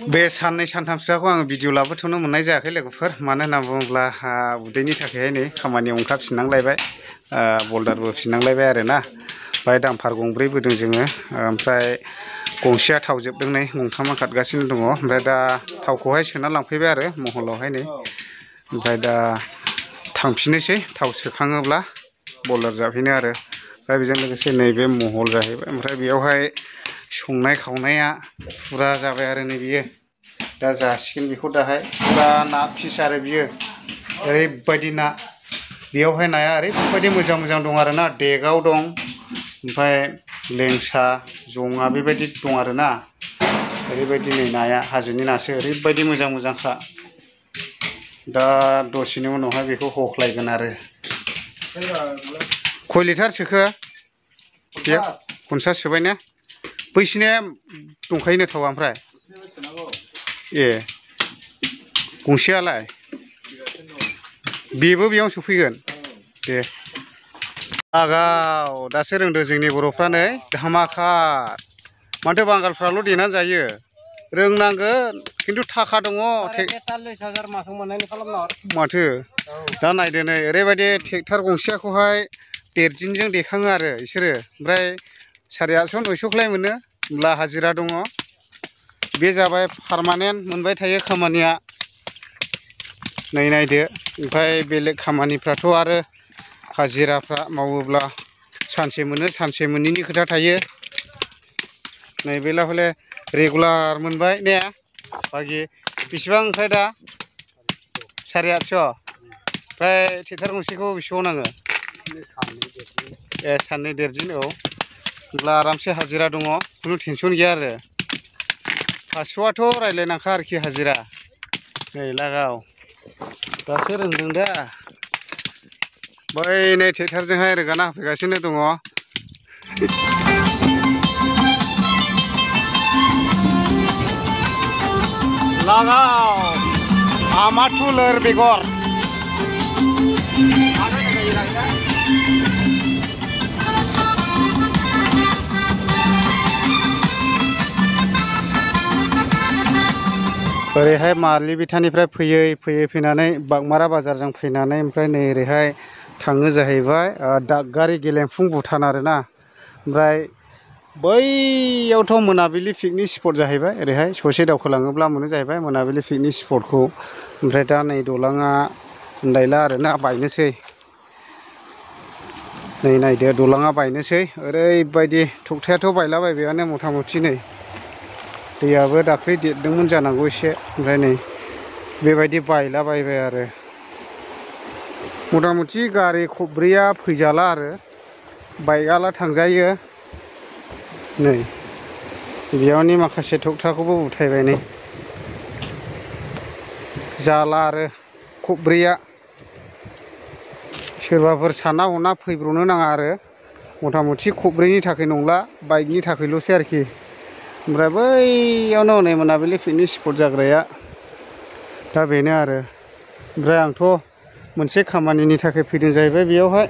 बे साननै सानथामसोखौ आङो भिडिअ लाबोथ'नो मोननाय जायाखै लोगोफोर मानो होनना बुङोब्ला उदैनि थाखाय नै खामानियाव ओंखारफिननांलायबाय बल्दारबो फिननांलायबाय आरोना ओमफ्राय दामफार गंब्रै बोदों जोङो ओमफ्राय गंसेया थाव जोबदों नै गंथामा खारगासिनो दङ ओमफ्राय दा थावखौहाय सोना लांफैबाय आरो महलावहाय नै ओमफ्राय दा थांफिननोसै थाव सोखाङोब्ला बल्दार जाफिनो आरो ओमफ्राय बेजों लोगोसे नैबे महल जाहैबाय ओमफ्राय बेयावहाय संनाय खावनाया फुरा जाबाय आरो नै बियो दा जासिगोन बेखौ दाहाय फुरा ना फिस आरो बियो ओरैबायदि ना बेयावहाय नाया ओरैबायदि मोजां मोजां दं आरो ना देगाव दं ओमफ्राय लेंसा जङा बेबायदि दं आरो ना ओरैबायदि नै नाया हाजोनि नासो ओरैबायदि मोजां मोजांखा दा दसेनि उनावहाय बेखौ हख्लायगोन आरो खय लिटार सोखो बे 50 सोबाय ने बैसिनिया दंखायोनो थावा ओमफ्राय ए गंसेयालाय बेबो बेयाव सफैगोन दे आगाव दासो रोंदों जोंनि बर'फ्रा नै धामाखार माथो बांगालफ्राल' देनानै जायो रोंनांगोन खिन्थु थाखा दङ माथो दा नायदो नै ओरैबायदि ट्रेक्टर गंसेखौहाय देरजिनजों देखाङो आरो बिसोरो ओमफ्राय 850 900 मोनो होमब्ला हाजिरा दङ बे जाबाय पारमानेन्ट मोनबाय थायो खामानिया नै नायदो ओमफ्राय बेलेग खामानिफ्राथ' आरो हाजिराफ्रा मावोब्ला सानसे मोनो सानसे मोनैनि खोथा थायो नै बेला हले रेगुलार मोनबाय ने बाखि बेसेबां ओमफ्राय दा 850 ओमफ्राय ट्रेक्टर गंसेखौ बेसेबां नाङो ए साननै देरजिन औ होमब्ला आरामसे हाजिरा दङ खुनु टेनसन गैया आरो 500आथ' रायज्लायनांखा आरोखि हाजिरा नै लागाव दासो रोंदों दा बै नै ट्रेक्टरजोंहाय रोगाना होफैगासिनो दङ लागाव आमाथुलोर बेगर ओरैहाय मारलि बिथानिफ्राय फैनानै बागमारा बाजारजों फैनानै ओमफ्राय नै ओरैहाय थाङो जाहैबाय दागगारि गेलेमफुं भुटान आरोना ओमफ्राय बैयावथ' मोनाबिलि पिकनिक स्पट जाहैबाय ओरैहाय ससे दावखोलाङोब्ला मोनो जाहैबाय मोनाबिलि पिकनिक स्पटखौ ओमफ्राय दा नै दलाङा होनलायला आरोना बायनोसै नै नायदो दलाङा बायनोसै ओरैबायदि थखथायाथ' बायलाबायबायानो मथा मथि नै दैयाबो दाख्लै देरदोंमोन जानांगौ एसे ओमफ्राय नै बेबायदि बायलाबायबाय आरो मथा मथि गारि खबब्रैया फैजाला आरो बाइकआला थांजायो नै बेयावनि माखासे थखथाखौबो उथायबाय नै जाला आरो खबब्रैया सोरबाफोर सानना हना फैब्रनो नाङा आरो मथा मथि खबब्रैनि थाखाय नंला बाइकनि थाखायल'सै आरोखि ओमफ्राय बैयावनो हनै मोनाबिलि पिकनिक स्पट जाग्राया दा बेनो आरो ओमफ्राय आंथ' मोनसे खामानिनि थाखाय फैदों जाहैबाय बेयावहाय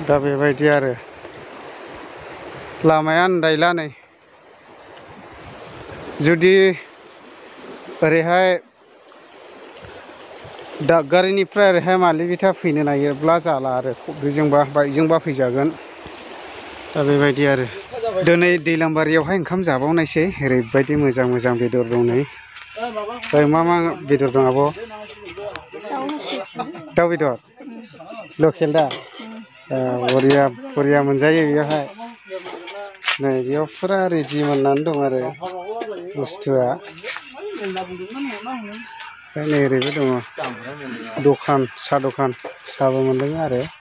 दा बेबायदि आरो लामाया आन्दायला नै जुदि ओरैहाय दागगारिनिफ्राय ओरैहाय मारलिबिथा फैनो नागिरब्ला जाला आरो खबब्रैजोंबा बाइकजोंबा फैजागोन दा बेबायदि आरो दिनै दैलांबारियावहाय ओंखाम जाबावनायसै ओरैबायदि मोजां मोजां बेदर दं नै मा बेदर दं आब' दाउ बेदर लकेल दा बरिया बरिया मोनजायो बेयावहाय नै बेयाव फुरा रेडि मोननानै दं आरो बुस्थुआ नै ओरैबो दङ दखान साहा दखान साहाबो मोनलोङो आरो